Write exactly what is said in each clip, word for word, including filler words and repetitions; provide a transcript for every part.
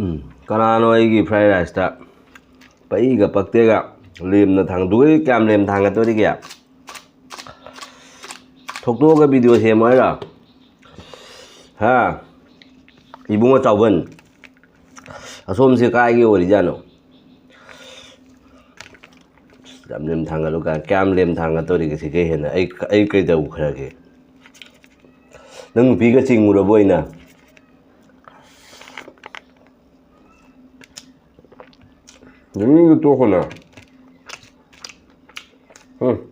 ꯎꯝ, ꯀꯅꯥꯅꯣ ꯑꯩꯒꯤ fried rice ꯇ ꯄꯛꯏꯒ ꯄꯛꯇꯦꯒ ꯂꯦꯝꯅ ꯊꯥꯡꯗꯣꯛꯏ? ꯀꯌꯥꯝ ꯂꯦꯝꯅ ꯊꯥꯡꯒꯠꯇꯣꯔꯤꯒꯦ? ꯊꯣꯛꯇꯣꯛꯑꯒ video ꯁꯦꯝꯃꯣ ꯍꯥꯏꯔꯣ? ꯍꯥ? ꯏꯕꯨꯡꯉꯣ ꯆꯥꯎꯕꯟ, ꯑꯁꯣꯝꯁꯦ ꯀꯥꯏꯒꯤ ꯑꯣꯏꯔꯤꯖꯥꯠꯅꯣ? ꯌꯥꯝ ꯂꯦꯝ ꯊꯥꯡꯒꯠꯂꯨ ꯀꯥꯏ, ꯀꯌꯥꯝ ꯂꯦꯝ ꯊꯥꯡꯒꯠꯇꯣꯔꯤꯒꯦ? ꯁꯤꯒ ꯍꯦꯟꯅ ꯑꯩ, ꯑꯩ ꯀꯩꯗꯧꯈ꯭ꯔꯒꯦ? ꯅꯪ ꯅꯨꯄꯤꯒ ꯆꯤꯡꯉꯨꯔꯕꯣ ꯑꯩꯅ? ꯌꯦꯡꯅꯤꯡꯗ ꯇꯣꯛꯈꯣꯅ꯫ ꯎꯝ꯫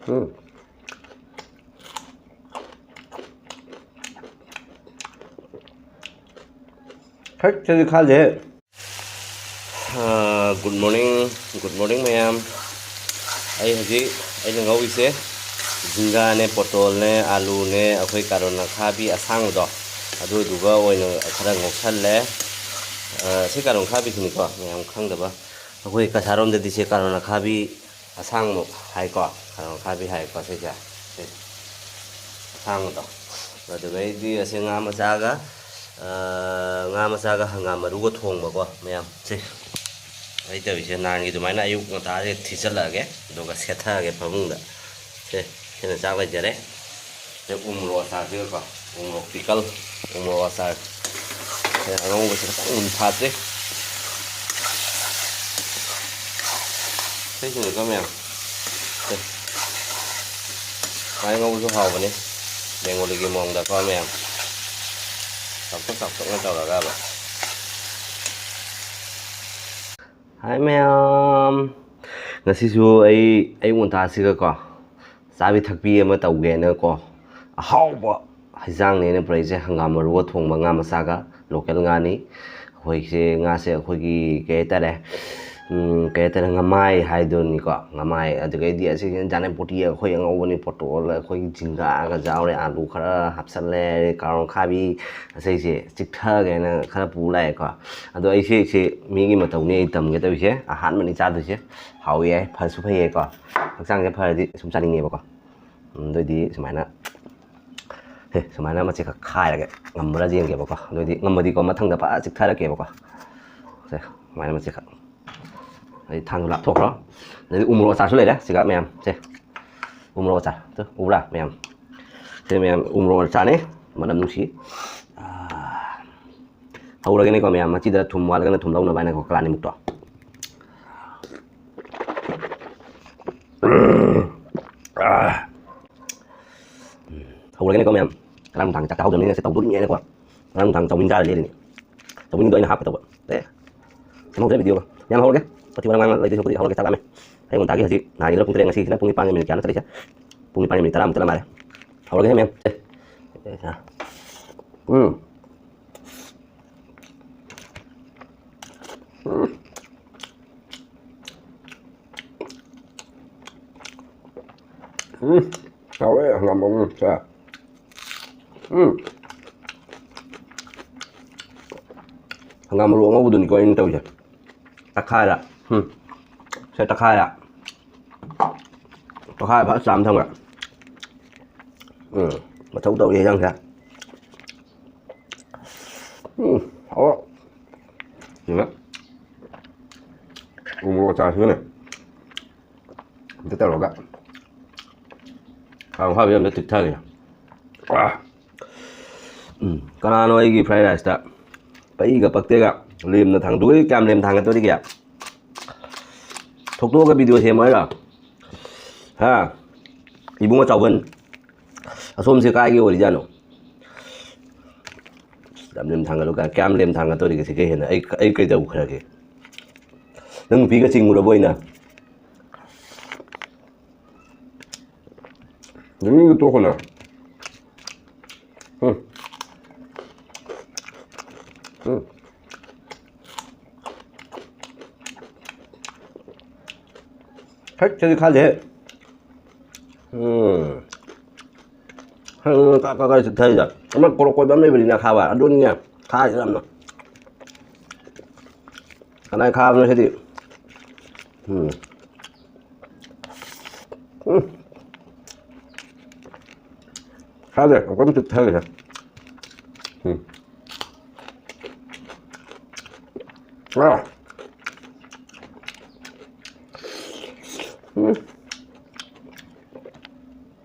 ꯎꯝ꯫ ꯍꯦꯛ ꯁꯤꯗꯤ ꯈꯥꯗꯦ꯫ Good morning, good morning ꯃꯌꯥꯝ꯫ ꯑꯩ ꯍꯧꯖꯤꯛ ꯑꯩꯅ ꯉꯧꯔꯤꯁꯦ ꯖꯤꯡꯒꯥꯅꯦ, ꯄꯣꯇꯣꯜꯅꯦ, ꯑꯥꯂꯨꯅꯦ, ꯑꯩꯈꯣꯏ ꯀꯥꯔꯣꯟ ꯑꯈꯥꯕꯤ ꯑꯁꯥꯡꯕꯗꯣ, ꯑꯗꯨꯗꯨꯒ ꯑꯣꯏꯅ ꯈꯔ ꯉꯧꯁꯜꯂꯦ꯫ ꯑ, ꯁꯤ ꯀꯥꯔꯣꯟ ꯑꯈꯥꯕꯤꯁꯤꯅꯤꯀꯣ, ꯃꯌꯥꯝ ꯈꯪꯗꯕ꯫ ꯑꯩꯈꯣꯏ ꯀꯁꯥꯔꯣꯝꯗꯗꯤ ꯁꯤ ꯀꯥꯔꯣꯟ ꯑꯈꯥꯕꯤ ꯑꯁꯥꯡꯕ ꯍꯥꯏꯀꯣ, ꯀꯥꯔꯣꯟ ꯑꯈꯥꯕꯤ ꯍꯥꯏꯀꯣ ꯁꯤꯁꯦ꯫ ꯁꯤ ꯑꯁꯥꯡꯕꯗꯣ꯫ ꯑꯗꯨꯗꯩꯗꯤ ꯑꯁꯤ ꯉꯥ ꯃꯆꯥꯒ, ꯑ, ꯉꯥ ꯃꯆꯥꯒ ꯍꯪꯒꯥꯝ ꯃꯔꯨꯒ ꯊꯣꯡꯕꯀꯣ ꯃꯌꯥꯝ꯫ ꯁꯤ ꯑꯩ ꯇꯧꯔꯤꯁꯦ ꯅꯍꯥꯟꯒꯤ ꯑꯗꯨꯃꯥꯏꯅ ꯑꯌꯨꯛ ꯉꯟꯇꯥꯁꯦ ꯊꯤꯠꯆꯜꯂꯛꯑꯒꯦ, ꯑꯗꯨꯒ ꯁꯦꯠꯊꯔꯒꯦ ꯐꯃꯨꯡꯗ꯫ ꯁꯦ, ꯁꯤꯅ ꯆꯥꯛ ꯂꯩꯖꯔꯦ꯫ ꯁꯦ, ꯎ ꯃꯣꯔꯣꯛ ꯑꯆꯥꯔꯁꯤꯒꯀꯣ, ꯎ ꯃꯣꯔꯣꯛ pickle, ꯎ ꯃꯣꯔꯣꯛ ꯑꯆꯥꯔ꯫ ꯁꯦ, ꯑꯉꯧꯕꯁꯦ ꯈꯤꯇꯪ ꯃꯨꯟ ꯐꯥꯠꯇ꯭ꯔꯤ꯫ ꯁꯤꯁꯤꯅꯀꯣ ꯃꯌꯥꯝ꯫ ꯁꯦ, ꯃꯥꯏ ꯉꯧꯕꯁꯨ ꯍꯥꯎꯕꯅꯤ, ꯕꯦꯡꯒꯣꯂꯤꯒꯤ ꯃꯑꯣꯡꯗꯀꯣ ꯃꯌꯥꯝ꯫ ꯆꯥꯎꯊꯣꯛ ꯆꯥꯎꯊꯣꯛꯅ ꯇꯧꯔꯒꯕ꯫ ꯍꯥꯏ ꯃꯌꯥꯝ, ꯉꯁꯤꯁꯨ ꯑꯩ ꯑꯌꯨꯛ ꯉꯟꯇꯥꯁꯤꯒꯀꯣ, ꯆꯥꯕꯤ ꯊꯛꯄꯤ ꯑꯃ ꯇꯧꯒꯦꯅꯀꯣ, ꯑꯍꯥꯎꯕ ꯍꯩꯖꯥꯡꯅꯦꯅ ꯄꯨꯔꯛꯏꯁꯦ꯫ ꯍꯪꯒꯥꯝ ꯃꯔꯨꯒ ꯊꯣꯡꯕ ꯉꯥ ꯃꯆꯥꯒ, local ꯉꯥꯅꯤ꯫ ꯑꯩꯈꯣꯏꯁꯦ ꯉꯥꯁꯦ ꯑꯩꯈꯣꯏꯒꯤ ꯀꯩ ꯍꯥꯏꯇꯥꯔꯦ, ꯎꯝ, ꯀꯩ ꯍꯥꯏꯇꯥꯔꯦ, ꯉꯃꯥꯏ ꯍꯥꯏꯗꯨꯅꯤꯀꯣ, ꯉꯃꯥꯏ꯫ ꯑꯗꯨꯗꯒꯤꯗꯤ ꯑꯁꯤꯒꯤ ꯖꯥꯅꯦꯄꯣꯇꯤ ꯑꯩꯈꯣꯏ ꯑꯉꯧꯕꯅꯤ, ꯄꯣꯇꯣꯜ ꯑꯩꯈꯣꯏꯒꯤ ꯖꯤꯡꯒꯥꯒ ꯌꯥꯎꯔꯦ, ꯑꯥꯂꯨ ꯈꯔ ꯍꯥꯞꯆꯜꯂꯦ, ꯀꯥꯔꯣꯟ ꯈꯥꯕꯤ, ꯑꯁꯤꯁꯦ ꯆꯤꯛꯊꯒꯦꯅ ꯈꯔ ꯄꯨ ꯂꯥꯛꯑꯦꯀꯣ꯫ ꯑꯗꯣ ꯑꯩꯁꯦ, ꯁꯤ ꯃꯤꯒꯤ ꯃꯇꯧꯅꯤ ꯑꯩ ꯇꯝꯒꯦ ꯇꯧꯔꯤꯁꯦ, ꯑꯍꯥꯟꯕꯅꯤ ꯆꯥꯗꯣꯏꯁꯦ꯫ ꯍꯥꯎꯏ ꯌꯥꯏ, ꯐꯁꯨ ꯐꯩꯌꯦꯀꯣ, ꯍꯛꯆꯥꯡꯁꯦ ꯐꯔꯗꯤ ꯁꯨꯝ ꯆꯥꯅꯤꯡꯉꯦꯕꯀꯣ꯫ ꯎꯝ, ꯑꯗꯨꯑꯣꯏꯗꯤ ꯁꯨꯃꯥꯏꯅ ꯁꯦ, ꯁꯨꯃꯥꯏꯅ ꯃꯆꯦꯠꯈꯛ ꯈꯥꯏꯔꯒ ꯉꯝꯕ꯭ꯔꯥ ꯌꯦꯡꯒꯦꯕꯀꯣ꯫ ꯑꯗꯨꯑꯣꯏꯗꯤ ꯉꯝꯃꯗꯤꯀꯣ, ꯃꯊꯪꯗ ꯐꯖꯅ ꯆꯤꯛꯊꯔꯛꯀꯦꯕꯀꯣ꯫ ꯁꯦ, ꯁꯨꯃꯥꯏꯅ ꯃꯆꯦꯠꯈꯛ꯫ ꯑꯗꯩ ꯊꯥꯡꯗꯣ ꯂꯥꯞꯊꯣꯛꯈ꯭ꯔꯣ꯫ ꯑꯗꯩꯗꯤ ꯎ ꯃꯣꯔꯣꯛ ꯑꯆꯥꯔꯁꯨ ꯂꯩꯔꯦ ꯁꯤꯒ ꯃꯌꯥꯝ꯫ ꯁꯦ, ꯎ ꯃꯣꯔꯣꯛ ꯑꯆꯥꯔ꯫ ꯇꯨ, ꯎꯕ꯭ꯔꯥ ꯃꯌꯥꯝ? ꯁꯦ ꯃꯌꯥꯝ, ꯎ ꯃꯣꯔꯣꯛ ꯑꯆꯥꯔꯅꯤ꯫ ꯃꯅꯝ ꯅꯨꯡꯁꯤ꯫ ꯑꯥ꯫ ꯍꯧꯔꯒꯦꯅꯦꯀꯣ ꯃꯌꯥꯝ꯫ ꯃꯆꯤꯗ ꯊꯨꯝ ꯋꯥꯠꯂꯒꯅ ꯊꯨꯝ ꯂꯧꯅꯕ ꯍꯥꯏꯅꯀꯣ, ꯀꯂꯥꯅꯤꯃꯨꯛꯇꯣ꯫ ꯍꯧꯔꯒꯦꯅꯦꯀꯣ ꯃꯌꯥꯝ꯫ ꯉꯔꯥꯡ ꯅꯨꯡꯗꯥꯡ ꯆꯥꯛ ꯆꯥꯍꯧꯗꯕꯅꯤꯅ ꯁꯤ ꯇꯧꯗꯣꯔꯤꯅꯦꯅꯀꯣ꯫ ꯉꯔꯥꯡ ꯅꯨꯡꯗꯥꯡ ꯆꯧꯃꯤꯟ ꯆꯥꯔ ꯂꯦꯜꯂꯤꯅꯦ꯫ ꯆꯧꯃꯤꯟꯗꯣ ꯑꯩꯅ ꯍꯥꯞꯀꯗꯧꯕ꯫ ꯑꯦ, ꯁꯦꯝꯍꯧꯗ꯭ꯔꯦ ꯚꯤꯗꯤꯑꯣꯒ꯫ ꯌꯥꯝ ꯍꯧꯔꯒꯦ꯫ ꯋꯥꯊꯤ ꯋꯥꯔꯦꯝ ꯉꯥꯡ ꯂꯩꯗꯣꯏ ꯁꯔꯨꯛꯄꯨꯗꯤ ꯍꯧꯔꯒꯦ, ꯆꯥꯛ ꯂꯥꯝꯃꯦ꯫ ꯑꯌꯨꯛ ꯉꯟꯇꯥꯒꯤ ꯍꯧꯖꯤꯛ ꯅꯍꯥꯟꯒꯤꯗꯨꯅ ꯄꯨꯡ ꯇꯔꯦꯠ, ꯉꯁꯤꯁꯤꯅ ꯄꯨꯡ ꯅꯤꯄꯥꯟꯒ ꯃꯤꯅꯤꯠ ꯀꯌꯥꯅꯣ ꯆꯠꯂꯤꯁꯦ? ꯄꯨꯡ ꯅꯤꯄꯥꯟꯒ ꯃꯤꯅꯤꯠ ꯇꯔꯥꯃꯨꯛ ꯆꯠꯂ ꯃꯥꯜꯂꯦ꯫ ꯍꯧꯔꯒꯦ ꯃꯌꯥꯝ꯫ ꯁꯦ꯫ ꯎꯝ꯫ ꯎꯝ꯫ ꯎꯝ꯫ ꯍꯥꯎꯋꯦ ꯍꯪꯒꯥꯝ ꯃꯔꯨ꯫ ꯁꯦ꯫ ꯎꯝ꯫ ꯍꯪꯒꯥꯝ ꯃꯔꯨ ꯑꯉꯧꯕꯗꯨꯅꯤꯀꯣ ꯑꯩꯅ ꯇꯧꯔꯤꯁꯦ꯫ ꯇꯛꯈꯥꯏꯔ꯫ ꯎꯝ꯫ ꯁꯦ ꯇꯛꯈꯥꯏꯔ꯫ ꯇꯛꯈꯥꯏꯔ ꯐꯖꯅ ꯆꯥꯝ ꯊꯝꯈ꯭ꯔꯦ꯫ ꯎꯝ꯫ ꯃꯊꯧ ꯇꯧꯔꯤ ꯍꯦꯟꯖꯥꯡꯁꯦ꯫ ꯎꯝ꯫ ꯍꯥꯎꯋꯦ꯫ ꯁꯤꯒ ꯎ ꯃꯣꯔꯣꯛ ꯑꯆꯥꯔꯁꯤꯒꯅꯦ꯫ ꯑꯝꯇ ꯇꯧꯔꯒ ꯈꯥꯡ ꯐꯥꯕꯤ ꯑꯝꯇ ꯇꯤꯛꯊꯒꯦ꯫ ꯑꯥ꯫ ꯎꯝ, ꯀꯅꯥꯅꯣ ꯑꯩꯒꯤ fried riceꯇ ꯄꯩꯒ ꯄꯛꯇꯦꯒ ꯂꯦꯝꯅ ꯊꯥꯡꯗꯣꯛꯏ? ꯀꯌꯥꯝ ꯂꯦꯝ ꯊꯥꯡꯒꯠꯇꯣꯔꯤꯒꯦ? ꯊꯣꯛꯇꯣꯛꯑꯒ video ꯁꯦꯝꯃꯣ ꯍꯥꯏꯔꯣ? ꯍꯥ? ꯏꯕꯨꯡꯉꯣ ꯆꯥꯎꯕꯟ, ꯑꯁꯣꯝꯁꯦ ꯀꯥꯏꯒꯤ ꯑꯣꯏꯔꯤꯖꯥꯠꯅꯣ? ꯌꯥꯝ ꯂꯦꯝ ꯊꯥꯡꯒꯠꯂꯨ ꯀꯥꯏ-, ꯀꯌꯥꯝ ꯂꯦꯝ ꯊꯥꯡꯒꯠꯇꯣꯔꯤꯒꯦ? ꯁꯤꯒ ꯍꯦꯟꯅ ꯑꯩ, ꯑꯩ ꯀꯩꯗꯧꯈ꯭ꯔꯒꯦ? ꯅꯪ ꯅꯨꯄꯤꯒ ꯆꯤꯡꯉꯨꯔꯕꯣ ꯑꯩꯅ? ꯃꯤꯒ ꯇꯣꯛꯈꯣꯅ꯫ ꯎꯝ꯫ ꯎꯝ꯫ ꯍꯦꯛ ꯁꯤꯗꯤ ꯈꯥꯗꯦꯍꯦ꯫ ꯎꯝ꯫ ꯍꯦꯛ ꯀꯥ-, ꯀꯥ-, ꯀꯥꯏ ꯆꯤꯛꯊꯔꯤꯗ꯫ ꯑꯃ ꯀꯣꯔꯣꯛ ꯀꯣꯏꯕ ꯑꯃ ꯂꯩꯕꯅꯤꯅ ꯈꯥꯕ꯫ ꯑꯗꯨꯅꯤꯅꯦ ꯈꯥꯔꯤꯁꯦ ꯌꯥꯝꯅ꯫ ꯀꯅꯥꯏ ꯈꯥꯕꯅꯣ ꯁꯤꯗꯤ? ꯎꯝ꯫ ꯎꯝ꯫ ꯆꯥꯗꯦ, ꯑꯃꯨꯛꯇꯪ ꯆꯨꯞꯊꯒꯦꯁꯦ꯫ ꯎꯝ꯫ ꯑꯥ꯫ ꯎꯝ꯫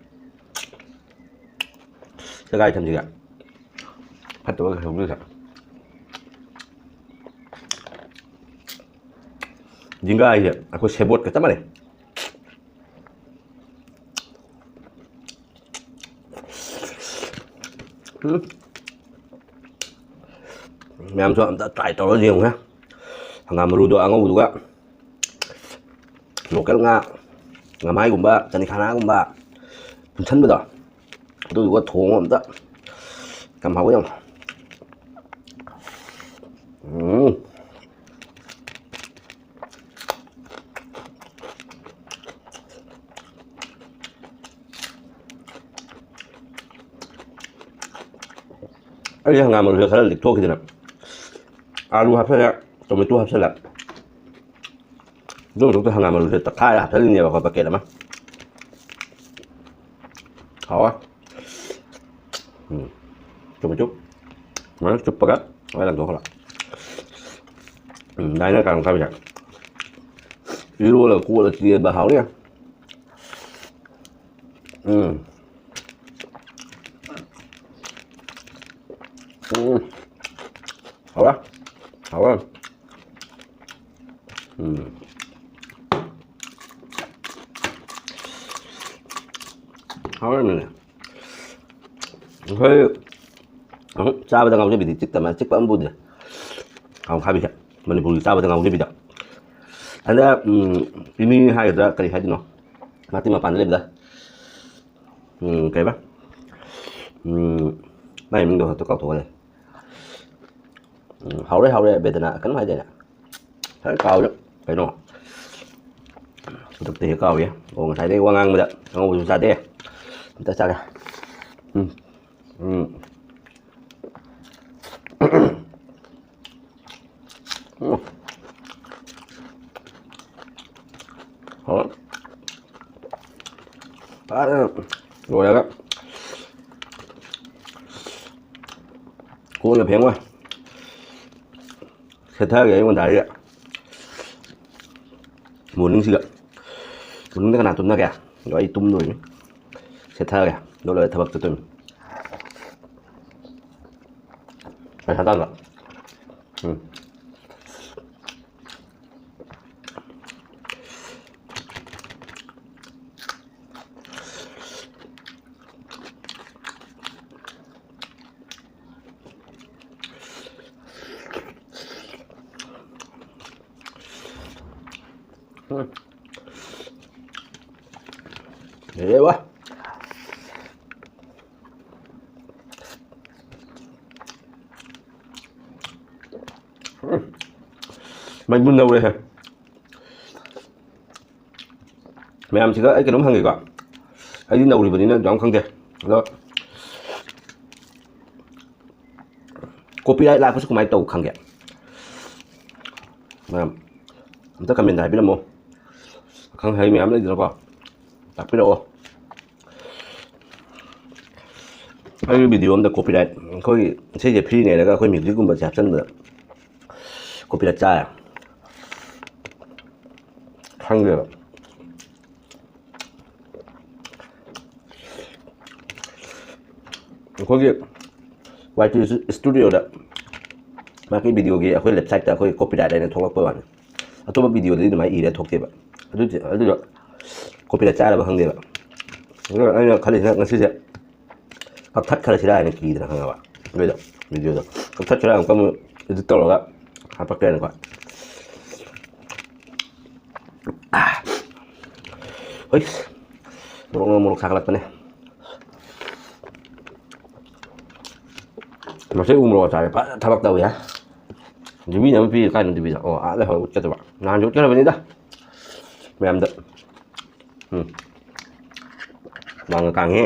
ꯁꯦꯒꯥꯏ ꯊꯝꯁꯤꯒ꯫ ꯐꯠꯇꯕ ꯈꯔ ꯍꯧꯖꯤꯛꯁꯦ꯫ ꯖꯤꯡꯒꯥ ꯍꯥꯏꯁꯦ ꯑꯩꯈꯣꯏ ꯁꯦꯕꯣꯠꯀ ꯆꯞ ꯃꯥꯟꯅꯩ꯫ ꯎꯝ꯫ ꯃꯌꯥꯝꯁꯨ ꯑꯝꯇ try ꯇꯧꯔ ꯌꯦꯡꯉꯨꯍꯦ꯫ ꯍꯪꯒꯥꯝ ꯃꯔꯨꯗꯣ ꯑꯉꯧꯕꯗꯨꯒ local ꯉꯥ, ꯉꯥꯃꯥꯏꯒꯨꯝꯕ, ꯆꯅꯤꯈꯥꯅꯥꯒꯨꯝꯕ ꯄꯨꯟꯁꯟꯕꯗꯣ, ꯑꯗꯨꯗꯨꯒ ꯊꯣꯡꯉꯣ ꯑꯝꯇ꯫ ꯌꯥꯝ ꯍꯥꯎꯋꯦ ꯌꯥꯝ꯫ ꯎꯝ꯫ ꯑꯩ ꯍꯪꯒꯥꯝ ꯃꯔꯨꯁꯦ ꯈꯔ ꯂꯤꯛꯊꯣꯛꯈꯤꯗꯅ ꯑꯥꯂꯨ ꯍꯥꯞꯆꯜꯂꯦ, tomato ꯍꯥꯞꯆꯜꯂꯦ꯫ ꯑꯗꯨ ꯃꯊꯛꯇ ꯍꯪꯒꯥꯝ ꯃꯔꯨꯁꯦ ꯇꯛꯈꯥꯏꯔ ꯍꯥꯞꯆꯜꯂꯤꯅꯦꯕꯀꯣ, bucket ꯑꯃ꯫ ꯍꯥꯎꯋꯦ꯫ ꯎꯝ꯫ ꯆꯨꯞꯄ ꯆꯨꯞ꯫ ꯁꯨꯃꯥꯏꯅ ꯆꯨꯞꯄꯒ ꯁꯨꯃꯥꯏꯅ ꯂꯪꯊꯣꯛꯈ꯭ꯔꯕ꯫ ꯎꯝ, ꯑꯗꯨꯃꯥꯏꯅ ꯀꯥꯡ ꯊꯥꯕꯤꯁꯦ꯫ ꯏꯔꯣꯜꯂꯒ ꯀꯣꯠꯂ ꯆꯦꯟꯕ ꯍꯥꯎꯅꯤ꯫ ꯎꯝ꯫ ꯎꯝ꯫ ꯍꯥꯎꯔꯦ꯫ ꯍꯥꯎꯔꯦ꯫ ꯎꯝ꯫ ꯍꯥꯎꯔꯝꯃꯤꯅꯦ꯫ ꯑꯩꯈꯣꯏ ꯑꯃꯨꯛ ꯆꯥꯕꯗ ꯉꯥꯎꯖꯕꯤꯗꯤ ꯆꯤꯛꯇ ꯃꯥ ꯆꯤꯛꯄ ꯑꯃ ꯄꯨꯗ꯭ꯔꯦ꯫ ꯍꯥꯎ ꯍꯥꯏꯕꯤꯁꯦ꯫ ꯃꯅꯤꯄꯨꯔꯒꯤ ꯆꯥꯕꯗ ꯉꯥꯎꯖꯕꯤꯗ꯫ ꯍꯟꯗꯛ, ꯎꯝ, ꯏꯃꯤ ꯍꯥꯏꯒꯗ꯭ꯔꯥ ꯀꯔꯤ ꯍꯥꯏꯗꯣꯏꯅꯣ? ꯃꯥꯇꯤ ꯃꯄꯥꯟꯗ ꯂꯩꯕꯗ꯫ ꯎꯝ, ꯀꯩꯕ? ꯎꯝ, ꯃꯥꯏ ꯃꯤꯡꯗꯣ ꯍꯦꯛꯇ ꯀꯥꯎꯊꯣꯛꯈ꯭ꯔꯦ꯫ ꯎꯝ, ꯍꯥꯎꯔꯦ, ꯍꯥꯎꯔꯦ, ꯕꯦꯗꯅꯥ ꯀꯩꯅꯣꯝ ꯍꯥꯏꯗꯥꯏꯅꯦ? ꯈꯔ ꯀꯥꯎꯔꯦ꯫ ꯀꯩꯅꯣ? ꯈꯨꯗꯛꯇ ꯍꯦꯛ ꯀꯥꯎꯔꯦ꯫ ꯑꯣ, ꯉꯁꯥꯏꯗꯩ ꯋꯥ ꯉꯥꯡꯕꯗ ꯑꯉꯧꯕꯁꯨ ꯆꯥꯗꯦ꯫ ꯑꯝꯇ ꯆꯥꯒꯦ꯫ ꯎꯝ꯫ ꯎꯝ꯫ ꯎꯝ꯫ ꯍꯥꯎꯔꯦ꯫ ꯐꯖꯅ ꯂꯣꯏꯔꯒ ꯀꯣꯟꯒ ꯐꯦꯡꯉꯣꯏ꯫ ꯁꯦꯠꯊꯔꯒꯦ ꯑꯩꯉꯣꯟꯗ ꯍꯥꯏꯔꯒ꯫ ꯃꯣꯔꯅꯤꯡꯁꯤꯗ꯫ ꯃꯣꯔꯅꯤꯡꯗ ꯀꯅꯥ ꯇꯨꯝꯅꯒꯦ? ꯑꯗꯣ ꯑꯩ ꯇꯨꯝꯗꯣꯏꯅꯤ꯫ ꯁꯦꯠꯊꯔꯒꯦ꯫ ꯑꯗꯨ ꯂꯣꯏꯔ ꯊꯕꯛ ꯆꯠꯇꯣꯏꯅꯤ꯫ ꯄꯩꯁꯥ ꯇꯥꯟꯕ꯫ ꯎꯝ꯫ ꯎꯝ꯫ ꯂꯩꯔꯦ ꯋꯥ꯫ ꯎꯝ꯫ ꯃꯩ ꯃꯨꯟꯅꯧꯔꯦꯍꯦ꯫ ꯃꯌꯥꯝꯁꯤꯒ ꯑꯩ ꯀꯩꯅꯣꯝ ꯍꯪꯒꯦꯀꯣ꯫ ꯑꯩꯗꯤ ꯅꯧꯔꯤꯕꯅꯤꯅ ꯑꯗꯨ ꯌꯥꯝ ꯈꯪꯗꯦ꯫ ꯑꯗꯣ copyright ꯂꯥꯛꯄꯁꯤ ꯀꯃꯥꯏꯅ ꯇꯧ ꯈꯪꯒꯦ? ꯃꯌꯥꯝ ꯑꯝꯇ comment ꯍꯥꯏꯕꯤꯔꯝꯃꯣ꯫ ꯑꯈꯪ ꯑꯍꯩ ꯃꯌꯥꯝ ꯂꯩꯗꯅꯀꯣ, ꯇꯥꯛꯄꯤꯔꯛꯑꯣ꯫ ꯑꯩꯒꯤ video ꯑꯝꯗ copyright, ꯑꯩꯈꯣꯏꯒꯤ ꯏꯁꯩꯁꯦ free ꯂꯩꯔꯒ ꯑꯩꯈꯣꯏ musicꯀꯨꯝꯕꯁꯦ ꯍꯥꯞꯆꯤꯟꯕꯗ copyright ꯆꯥꯔꯦ꯫ ꯈꯪꯗꯦꯕ꯫ ꯑꯩꯈꯣꯏꯒꯤ ꯋꯥꯏ ꯇꯤ ꯁ꯭ꯇꯨꯗꯤꯑꯣꯗ ꯃꯥꯒꯤ videoꯒꯤ ꯑꯩꯈꯣꯏ left sideꯇ ꯑꯩꯈꯣꯏ copyright ꯍꯥꯏꯅ ꯊꯣꯛꯂꯛꯄ ꯋꯥꯅꯤ꯫ ꯑꯇꯣꯞꯄ videoꯗꯗꯤ ꯑꯗꯨꯃꯥꯏꯅ ꯏꯔ ꯊꯣꯛꯇꯦꯕ꯫ ꯑꯗꯨꯗꯤ, ꯑꯗꯨꯗꯣ copyright ꯆꯥꯔꯕ ꯈꯪꯗꯦꯕ꯫ ꯑꯗꯨꯅ ꯑꯩꯅ ꯈꯜꯂꯤꯁꯤꯅ ꯉꯁꯤꯁꯦ ꯀꯛꯊꯠꯈ꯭ꯔꯁꯤꯔꯥ ꯍꯥꯏꯅ ꯀꯤꯗꯅ, ꯈꯪꯉꯕ? ꯑꯗꯨꯏꯗꯣ videoꯗꯣ ꯀꯛꯊꯠꯈ꯭ꯔ ꯑꯃꯨꯛꯀ ꯑꯃꯨꯛ edit ꯇꯧꯔꯒ ꯍꯥꯄꯛꯀꯦꯅꯀꯣ꯫ ꯍꯣꯏ, ꯃꯣꯔꯣꯛꯅ ꯃꯣꯔꯣꯛ ꯁꯥꯒꯠꯂꯛꯄꯅꯦ꯫ ꯃꯁꯤ ꯎ ꯃꯣꯔꯣꯛ ꯆꯥꯔꯦ ꯐꯖꯅ ꯊꯕꯛ ꯇꯧꯋꯤ ꯍꯥ꯫ ꯌꯨꯕꯤꯅ ꯑꯃ ꯄꯤꯔꯤ ꯀꯥꯏꯅ ꯌꯨꯕꯤꯗ? ꯑꯣ, ꯑꯥꯗ ꯍꯧꯔ ꯎꯠꯀꯗꯕ꯫ ꯅꯍꯥꯟꯁꯨ ꯎꯠꯀꯗꯕꯅꯤꯗ ꯃꯌꯥꯝꯗ꯫ ꯎꯝ꯫ ꯃꯥꯡꯒ ꯀꯥꯡꯉꯦ꯫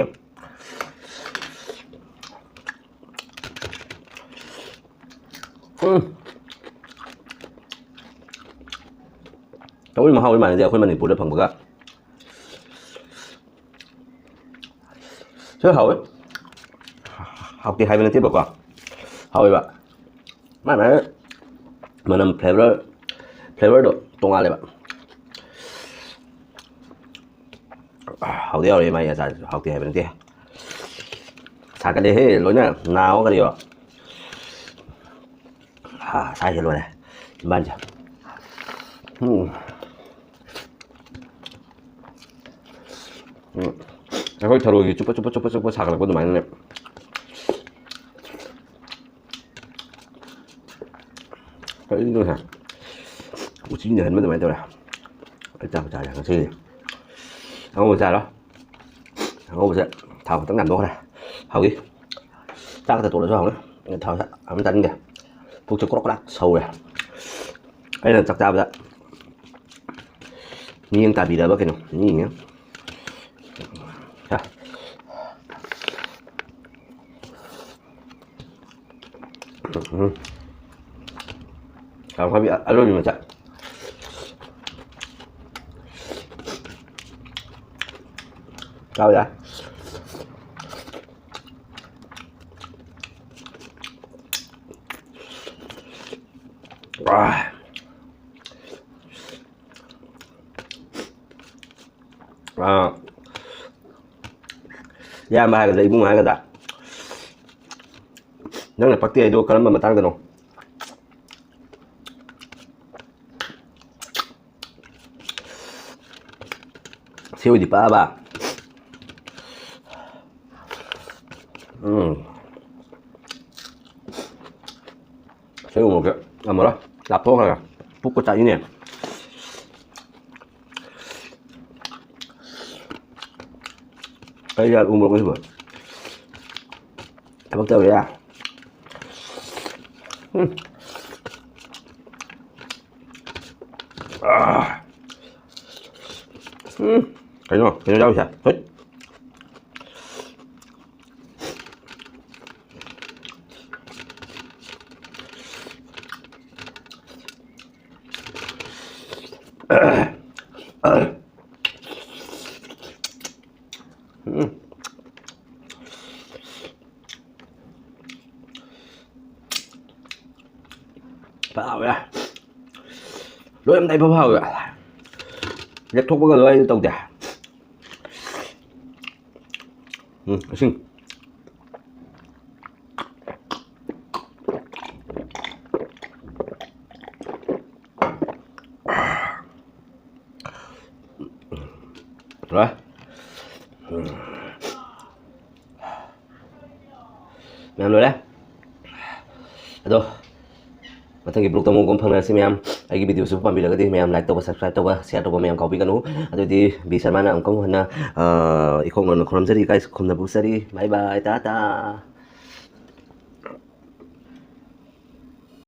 ꯎꯝ꯫ ꯂꯐꯣꯏ ꯃꯍꯥꯎꯗꯤ ꯃꯥꯟꯅꯗꯦ ꯑꯩꯈꯣꯏ ꯃꯅꯤꯄꯨꯔꯗ ꯐꯪꯕꯒ꯫ ꯁꯤ ꯍꯥꯎꯋꯦ꯫ ꯍꯥꯎꯇꯦ ꯍꯥꯏꯕ ꯅꯠꯇꯦꯕꯀꯣ꯫ ꯍꯥꯎꯋꯦꯕ꯫ ꯃꯥꯏ ꯃꯥꯏ ꯃꯅꯝ, flavor, flavorꯗꯣ ꯇꯣꯉꯥꯜꯂꯦꯕ꯫ ꯍꯥꯎꯗꯤ ꯍꯥꯎꯔꯦ ꯃꯥꯒꯤ ꯑꯆꯥꯔꯁꯤꯁꯨ, ꯍꯥꯎꯇꯦ ꯍꯥꯏꯕ ꯅꯠꯇꯦ꯫ ꯁꯥꯒꯠꯂꯦꯍꯦ ꯂꯣꯏꯅ, ꯅꯥꯑꯣ ꯀꯔꯤꯑꯣ꯫ ꯍꯥ, ꯁꯥꯏꯁꯦ ꯂꯣꯏꯔꯦ ꯆꯤꯝꯕꯥꯟꯁꯦ꯫ ꯎꯝ꯫ ꯎꯝ꯫ ꯑꯩꯈꯣꯏ ꯊꯔꯣꯏꯒꯤ ꯆꯨꯞꯄ ꯆꯨꯞꯄ ꯆꯨꯞꯄ ꯆꯨꯞꯄ ꯁꯥꯒꯠꯂꯛꯄ ꯑꯗꯨꯃꯥꯏꯅꯅꯦ꯫ ꯀꯔꯤꯅꯣ ꯁꯦ? ꯎꯆꯤꯅ ꯍꯟꯕ ꯑꯗꯨꯃꯥꯏꯅ ꯇꯧꯔꯦ꯫ ꯑꯩ ꯆꯥꯕꯨ ꯆꯥꯔꯦ ꯉꯁꯤꯗꯤ꯫ ꯑꯉꯧꯕ ꯆꯥꯔꯣ꯫ ꯑꯉꯧꯕꯁꯦ ꯊꯥꯎ ꯈꯤꯇꯪ ꯌꯥꯝꯗꯣꯛꯈ꯭ꯔꯦ꯫ ꯍꯥꯎꯏ꯫ ꯆꯥꯛ ꯈꯛꯇ ꯇꯣꯠꯂꯁꯨ ꯍꯥꯎꯅꯤ꯫ ꯊꯥꯎꯁꯦ ꯌꯥꯝ ꯆꯥꯅꯤꯡꯗꯦ꯫ ꯄꯨꯛꯁꯦ ꯀ꯭ꯔꯣꯛ ꯀ꯭ꯔꯥꯛ ꯁꯧꯔꯦ꯫ ꯑꯩꯅ ꯆꯥꯛ ꯆꯥꯕꯗ ꯃꯤꯠꯌꯦꯡ ꯇꯥꯕꯤꯔꯕ ꯀꯩꯅꯣ? ꯃꯤꯅꯦ꯫ ꯍꯥ꯫ ꯎꯝ꯫ ꯀꯥꯡꯍꯧꯒꯤ ꯑꯔꯣꯏꯕꯤ ꯃꯆꯥ꯫ ꯆꯥꯕ ꯌꯥꯏ꯫ ꯑꯥ꯫ ꯑꯥ꯫ ꯏꯌꯥꯝꯕ ꯍꯥꯏꯒꯗ꯭ꯔꯥ, ꯏꯕꯨꯡ ꯍꯥꯏꯒꯗ꯭ꯔꯥ? ꯅꯪꯅ ꯄꯛꯇꯦ ꯍꯥꯏꯗꯣ ꯀꯔꯝꯕ ꯃꯇꯥꯡꯗꯅꯣ? ꯁꯤ ꯑꯣꯏꯗꯤ ꯄꯛꯑꯕ? ꯎꯝ꯫ ꯁꯤ ꯎꯃꯣꯔꯣꯛꯁꯦ ꯉꯝꯃꯔꯣꯏ꯫ ꯂꯥꯞꯊꯣꯛꯈ꯭ꯔꯒ꯫ ꯄꯨꯛꯀ ꯆꯥꯛꯏꯅꯦ꯫ ꯀꯩ ꯌꯥ ꯎꯃꯣꯔꯣꯛꯅꯣ ꯁꯤꯕꯣ? ꯊꯕꯛ ꯇꯧꯔꯤꯔꯥ? ꯎꯝ꯫ ꯑꯥ꯫ ꯎꯝ꯫ ꯀꯩꯅꯣ? ꯀꯩꯅꯣ ꯌꯥꯎꯔꯤꯁꯦ? ꯍꯩꯠ꯫ ꯎꯝ꯫ ꯐꯖ ꯍꯥꯎꯋꯦ꯫ ꯂꯣꯏꯔꯝꯗꯥꯏ ꯐꯥꯎ ꯍꯥꯎꯋꯦ꯫ ꯂꯦꯛꯊꯣꯛꯄꯒ ꯂꯣꯏ ꯇꯧꯗꯦ꯫ ꯎꯝ, ꯏꯁꯤꯡ꯫ ꯂꯣꯏꯔꯦ꯫ ꯃꯌꯥꯝ ꯂꯣꯏꯔꯦ꯫ ꯑꯗꯣ ꯃꯊꯪꯒꯤ vlogꯇ ꯑꯃꯨꯛ ꯑꯃꯨꯛ ꯐꯪꯅꯔꯁꯤ ꯃꯌꯥꯝ꯫ ꯑꯩꯒꯤ videoꯁꯤꯕꯨ ꯄꯥꯝꯕꯤꯔꯒꯗꯤ ꯃꯌꯥꯝ like ꯇꯧꯕ, subscribe ꯇꯧꯕ, share ꯇꯧꯕ ꯃꯌꯥꯝ ꯀꯥꯎꯕꯤꯒꯅꯨ꯫ ꯑꯗꯨꯗꯤ ꯕꯤ ꯁꯔꯃꯥꯅ ꯑꯃꯨꯛꯀ ꯑꯃꯨꯛ ꯍꯟꯅ, ꯑ, ꯏꯈꯣꯛꯅꯅ ꯈꯨꯔꯨꯝꯖꯔꯤ, guys, ꯈꯨꯝꯅꯕꯨ ꯆꯔꯤ꯫ Bye bye, Tata.